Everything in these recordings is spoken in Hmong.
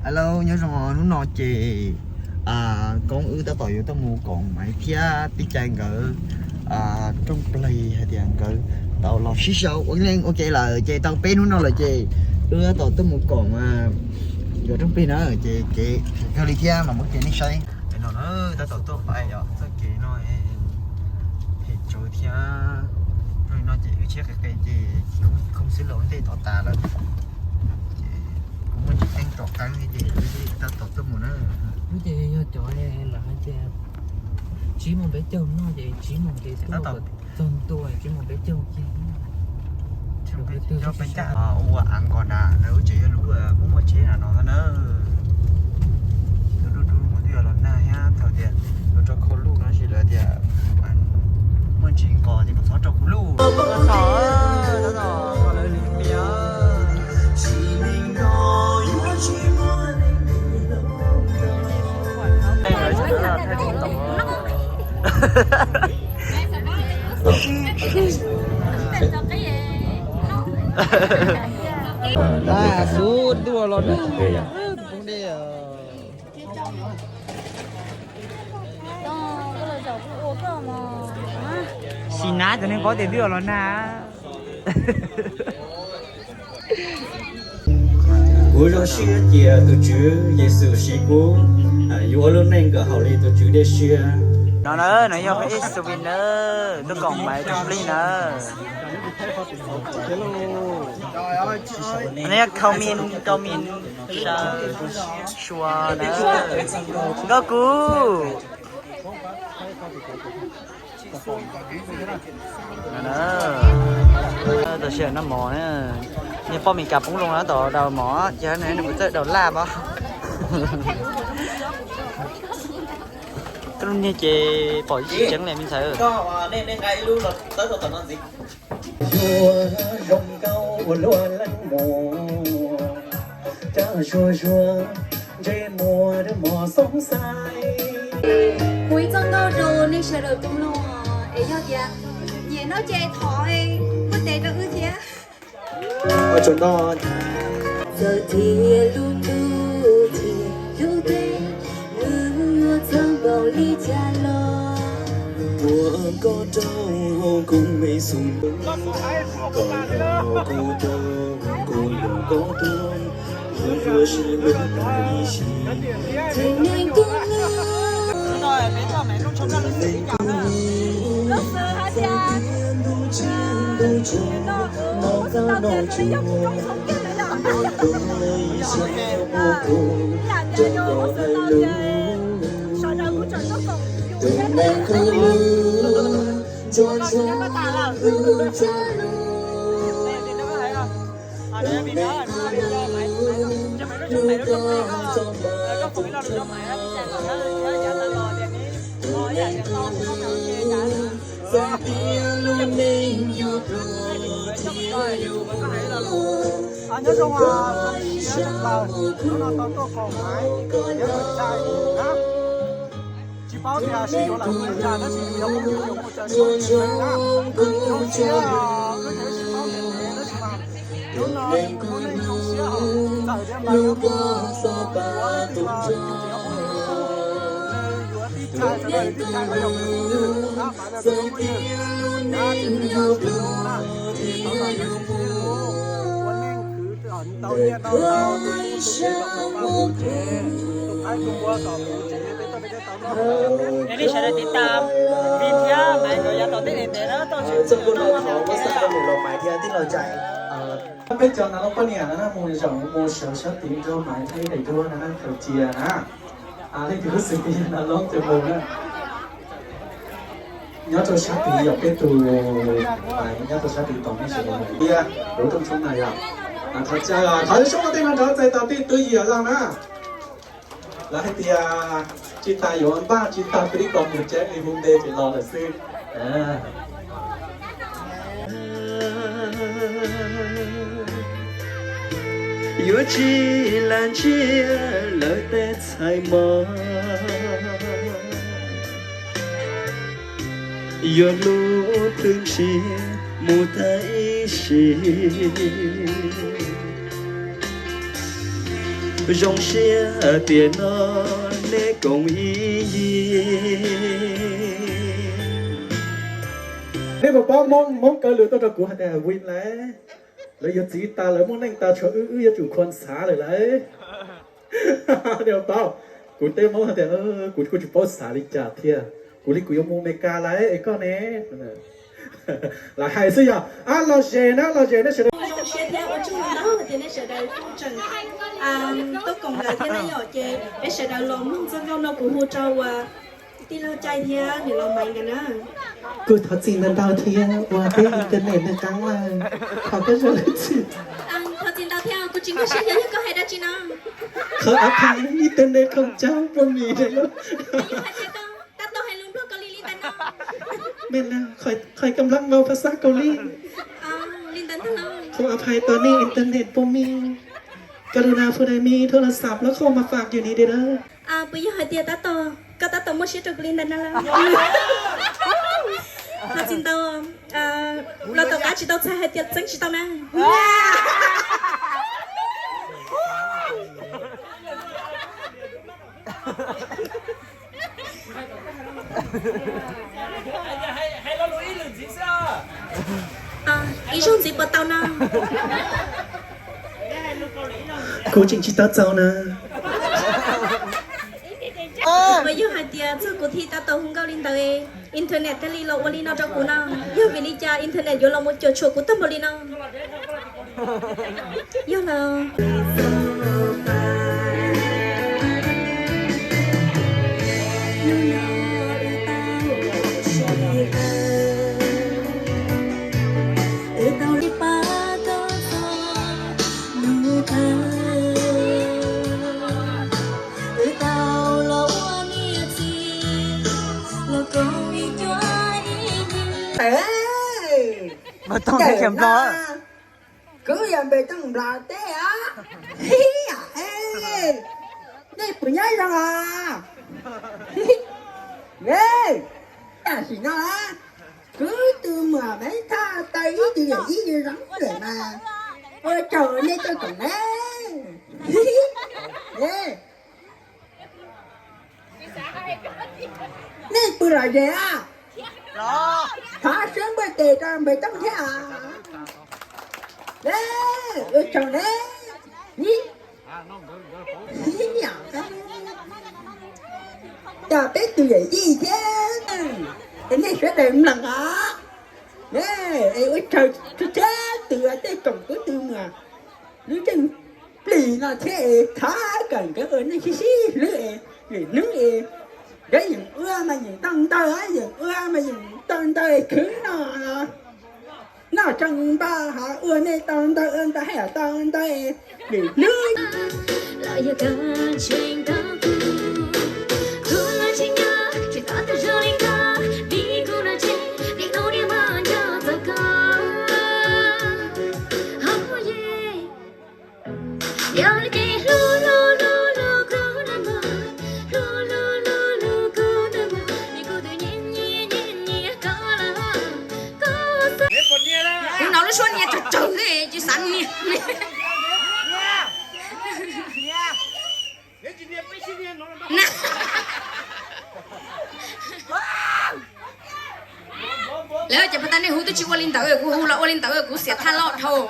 Hello, nyob zoo, hnub no ces koob wb tab tom yuav tuaj mus koom Maiv thiab tij cai nkawd rooj plig hais tias nkawd tau los sib sau ua neej ua ke lawm ces tau peb hnub no lawm ces wb tab tom tuaj mus koom nkawd rooj plig na ces kev kawg li thiab mas muab kiag nej saib no na. Tab tom tuaj pais os, txoj kev no phem tsawv thiab. Rooj no ces wb tsheb qis qis ces khoom xwb los ntej tod tas lawm. Ces kuv muaj ntsis teeb rov qeeb li ces wb tab tom tuaj mus na. Wb ces yog cov lawv hais tias tsib moos peb caug no ces tsib moos ces tab tom txog ntua tsib moos peb caug kiag. Cov peb caug ua av nkaus na, lawv tseem yog lub muaj muaj tsheb na no na. Lub dub dub mus twb yog los nag thiab thaum tias lawv rau khau luj no sis lawv tias muaj ntsis nqos ces mus txhob rau khau luj. Xub dua los nag poob dej. Sim nab cov neeg paub tias twb los nag. Kuv zoo siab cia tus Tswv Yexus siv kuv, yuav ua lub neej kom haum li tus Tswv dej siab. No na, no yog peb souvenir tuaj koom Maiv rooj plig na. No yog khau min, khau min sawv sua na. Nkauj Kub. Tam sim no mov, niag poj Mes Kas poob loo na, tom daus mov ces nws kuj txawj daus laj pab. Koj lub niag ces pom tsis tseeb li me ntxhais. Yuav zoo nkauj ua luaj leej muam, cas zuag zuag ntsej muag mos xoob xaim. Kuv ib txoj nkauj rau nej sawv daws tau mloog es yog tias nyiam no ces thov kuj tes rau wb thiab. Txawm tias lub ntuj thiab lub teb, wb yuav txawj npaum li cas los, ua koj rau hauv kuv me xoo, koj yog kuv tub, kuv yog koj tub, wb yuav sib hlub ib sim. Tus neeg kuv hlub, tus neeg kuv hlub, txawm tias ntuj tshiab ntuj tshua, noj qab noj tsuag, noj koj ib sab ua kuv, rau koj hais lus. Tus neeg kuv hlub, nco ntsoov wb cov lus. Tus neeg kuv hlub, hlub koj txog pab tus ntsuag, tus neeg kuv hlub, txawm tias lub neej yuav pluag thiab yuav pluag, koj ib sab ua kuv, rau koj hais lus. Tsis paub tias sib yuav lawm mus li cas tab sis yus yuav muaj ntsuag yuav muaj tsav, nco ntsoov wb cov lus. Tus neeg kuv hlub, hlub koj txog pab tus ntsuag, tus neeg kuv hlub, txawm tias lub neej yuav pluag thiab yuav pluag, ntawm koj ib sab ua kuv. Txoj kua no thov muab xa mus los Maiv thiab tij laug Cai. Peb cov nas loob poj niam no na mus zaum mus sawv sab tid nrog Maiv thiab daim duab no na, khaws cia na. Leej twg lub xws li nas loob ces mus na. Nyob rau sab tid yog peb tus Maiv nyob rau sab tid tos mej sawv daws mus tiag lub rooj tshoob na yog. Thov caw, thov ib suab ua ntej no rov txais tos peb tus yawm laus na. Lawv hais tias tsis tas yuav npaj, tsis tas peb kom mus tsev li hu npe ces los lawm xwb. Yuav tsis lam ntsiab lawv tej txhais mos, yuav hlub twb ntshiab mus tag ib sim. Zoo siab tiam no neb koom ib yig. Nej puas paub Hmoob, Hmoob kaw lus tuaj rau kuv hais tias win lawm, lawv yuav txiv tas, lawv muaj neej tas, tshuav wb, wb yuav tsum khuas xav lawm lauj. Nej puas paub, kuv teb Hmoob hais tias kuv kuj tsis paub xav li cas thiab, kuv li kuv yuav mus Meskas lawm es koj ne? Lam hais xwb yog. Ab, los zes na, los zes na sawv daws. Zoo siab thiab ua tsaug ntau hais tias nej sawv daws kuj tseem tuaj koom lawv thiab na yom, ces peb sawv daws los mloog txoj nkauj no kuv hu rau uas tij laug Cai thiab niam laus Maiv nkawd na. Kuj thov txim ntau ntau thiab uas peb internet nws qab lawm, thov koj zam lub txim. Thov txim ntau thiab, kuv tsis nkag siab xyov yog koj hais dab tsi no. Qhov av thaiv internet không cháu pua mis. Tab tom hais lus Nplog Kaus Lim li ntawd no. Mej na, khỏi, khỏi kăm lăng vào phas xab Kaus Lim. Li ntawd ntag los. Không, av thaiv tau nej internet pua mis. Koj lub na phu dai mi thuj las xav los khoj mas fam yus ni de da. Puas yog hais tias tab tom, koj tab tom muaj siab rau kuv li ntawd na los? Thov txim ntau, los tom qab tsis tau txhais hais tias txeeb tsis tau na. Ib zaug ntxiv puas tau no? Kuv tseem tsis tau txaus na. Puas yog hais tias txog kuv thiaj tab tom hu nkauj li ntawd, internet thiaj li los ua li no rau kuv no? Yog vim li cas internet yuav los mus cuam tshuam kuv tag npaum li no? Yog los. Mas tooj teb chaws Nplog. Kuv yog npe tooj Nplog teb os. Nej puas nyob zoo os? Tam sim no kuv tus muam Maiv Thaj tau ib tug yawm yij zoo lawm mas ua tsaug nej tuaj koom na. Nej pw los ze a? Thov suab npuaj tes rau npe tooj thiab. Ua tsaug ne. Coj peb tus yawm yij thiab, nej sawv daws mloog os. Ua tsaug thiab tus uas tej koom kuv tus muam lub nceej plig no thiab es thov kom nkawd ua neej sib sib hlub es lwm hnub es nkawd yeem ua mas yeem tau ntawd, yeem ua mas yeem tau ntawd khwv no. Noj tsoos npaj ho ua neej tau ntawd, ua ntawd haj yam tau ntawd es lwm hnub. Kuv hnov lub suab nias tsawg tsawg li tsis xav nias. Lawv ces pas tas nej hu twb tsis ua li ntawd, kuv hu los ua li ntawd kuv xiam thaj loj dhau.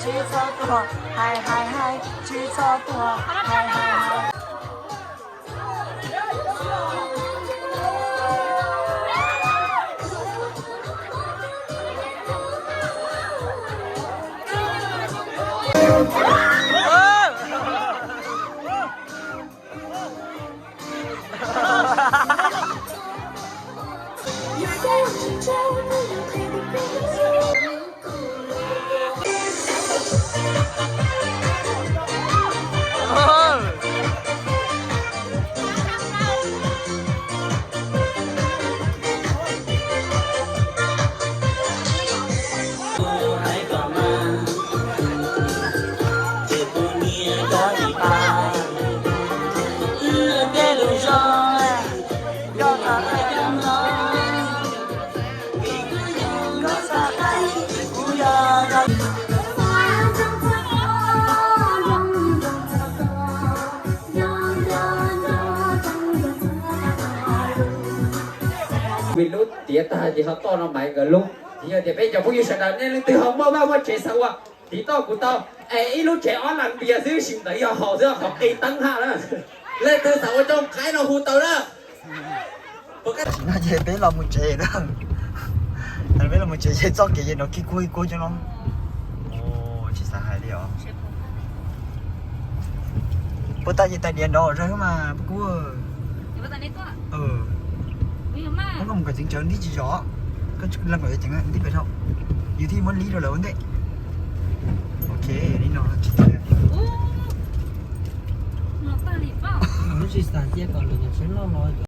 Tsis txhob tuag, hais hais hais, tsis txhob tuag, hais hais hais. Vim lub tiav tag ces ho toj no Maiv nkawd lub. Yog tias peb cov phooj ywg sawv daws nej leej twg ho muaj vaj muaj tsev xav ua, tiv toj kuv tau. Es ib lub tsev ob leeg npias xwb, sim ntawd yog haus xwb, qhov qis teeb haj na. Leej twg xav ua coj qaib no hu tau na. Tam sim no ces peb los mus tsev na. Peb los mus tsev ces txoj kev ces nrov kig kuag kig kuag cov no. Tsis xav hais li os. Puas tas ces tais diav nrov zog mas puas kub. Muab koj mus kom tseev tsawv ntib tsis zos. Koj leej kom yuav ceev ntib pem dhau. Yus thiaj muab lib rau lawv ua ntej. Ok, li no tsis tiag. Lub tsis xav cia kom lawv sib loj los.